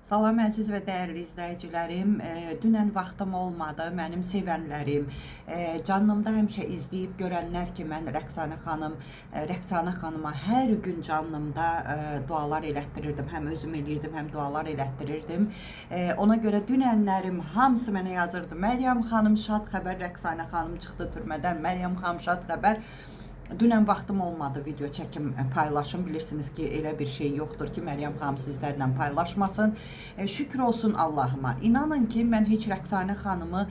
Salam əziz və dəyərli izləyicilərim. Dünən vaxtım olmadı. Mənim sevənlərim, canlımda həmişə izləyib görənlər ki, mən Rəqsanə xanım, Rəqsanə xanıma hər gün canlımda dualar elətdirirdim. Həm özüm eləyirdim, həm dualar elətdirirdim. Ona görə dünənlərim hamısı mənə yazırdı. Məryəm xanım şad xəbər, Rəqsanə xanım çıxdı türmədən. Məryəm xanım şad xəbər. Dünən vaxtım olmadı video çəkim paylaşım. Bilirsiniz ki, elə bir şey yoxdur ki, Məryəm xanım sizlərlə paylaşmasın. Şükür olsun Allahıma. İnanın ki, mən heç Rəqsanə xanımı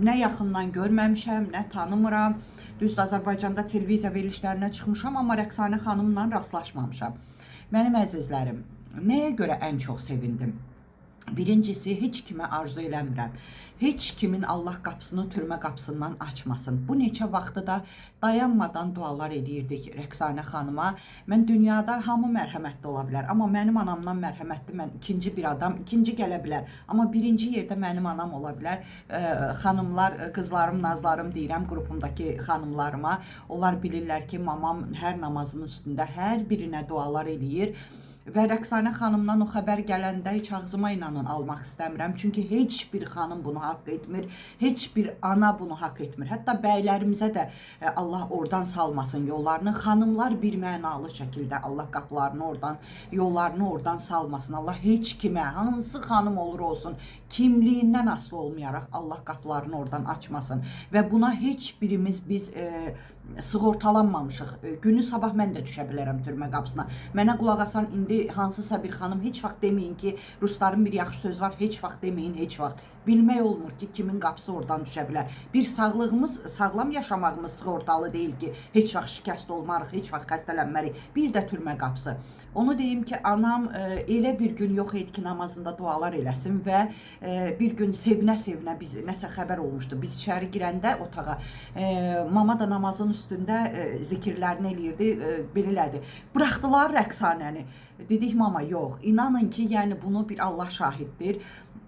nə yaxından görməmişəm, nə tanımıram. Düzdür, Azərbaycanda televiziya verilişlərinə çıxmışam, amma Rəqsanə xanımla rastlaşmamışam. Mənim əzizlərim, nəyə görə ən çox sevindim? Birincisi, heç kimə arzu eləmirəm. Heç kimin Allah qapısını türmə qapısından açmasın. Bu neçə vaxtı da dayanmadan dualar edirdik Rəqsanə xanıma. Mən dünyada hamı mərhəmətli ola bilər, amma mənim anamdan mərhəmətli mən ikinci bir adam, ikinci gələ bilər. Amma birinci yerdə mənim anam ola bilər. Xanımlar, qızlarım, nazlarım deyirəm qrupumdakı xanımlarıma. Onlar bilirlər ki, mamam hər namazın üstündə hər birinə dualar eləyir. Və Rəqsanə xanımdan o xəbər gələndə heç ağzıma inanın almaq istəmirəm. Çünki heç bir xanım bunu haqq etmir. Heç bir ana bunu haqq etmir. Hətta bəylərimizə də Allah oradan salmasın yollarını. Xanımlar bir mənalı şəkildə Allah qapılarını oradan, yollarını oradan salmasın. Allah heç kimə, hansı xanım olur olsun, kimliyindən asılı olmayaraq Allah qapılarını oradan açmasın. Və buna heç birimiz biz sığortalanmamışıq. Günü sabah mən də düşə bilərəm türmə qapısına. Mənə qulaq asan indi hansısa bir xanım heç vaxt deməyin ki, rusların bir yaxşı sözü var, heç vaxt deməyin, heç vaxt. Bilmək olmur ki, kimin qapısı oradan düşə bilər. Bir sağlığımız, sağlam yaşamağımız sığortalı deyil ki, heç vaxt şikəst olmarıq, heç vaxt xəstələnmərik. Bir də türmə qapısı. Onu deyim ki, anam elə bir gün yox idi ki, namazında dualar eləsin və bir gün sevinə-sevinə biz nəsə xəbər olmuşdu. Biz içəri girəndə otağa mama da namazın üstündə zikirlərini eləyirdi, belə elədi. Buraxdılar Rəqsanəni. Dedik mama yox. İnanın ki, yəni bunu bir Allah şahiddir.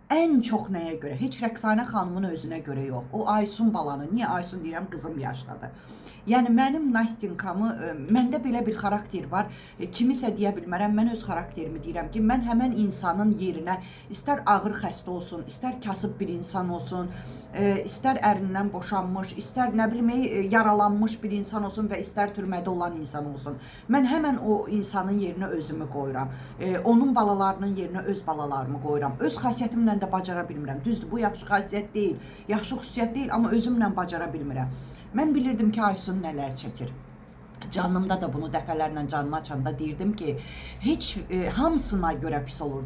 Ən çox nəyə görə? Heç Rəqsanə xanımın özünə görə yox. O Aysun balanı. Niyə Aysun deyirəm? Qızım yaşdadır. Yəni mənim Nastinkamı, məndə belə bir xarakter var. Kimisə deyə bilmərəm. Mən öz xarakterimi deyirəm ki, mən həmən insanın yerinə istər ağır xəstə olsun, istər kasıb bir insan olsun, istər ərindən boşanmış, istər nə bilim yaralanmış bir insan olsun və istər türmədə olan insan olsun. Mən həmən o insanın yerinə özümü qoyuram. Onun balalarının yerinə öz balalarımı qoyuram. Öz xasiyyətimlə də bacara bilmirəm. Düzdür, bu yaxşı xasiyyət deyil, yaxşı xüsusiyyət deyil, amma özümlə bacara bilmirəm. Mən bilirdim ki, Aysun nələr çəkir. Canımda da bunu dəfələrlə canını açanda deyirdim ki, heç hamısına görə pis olurdu.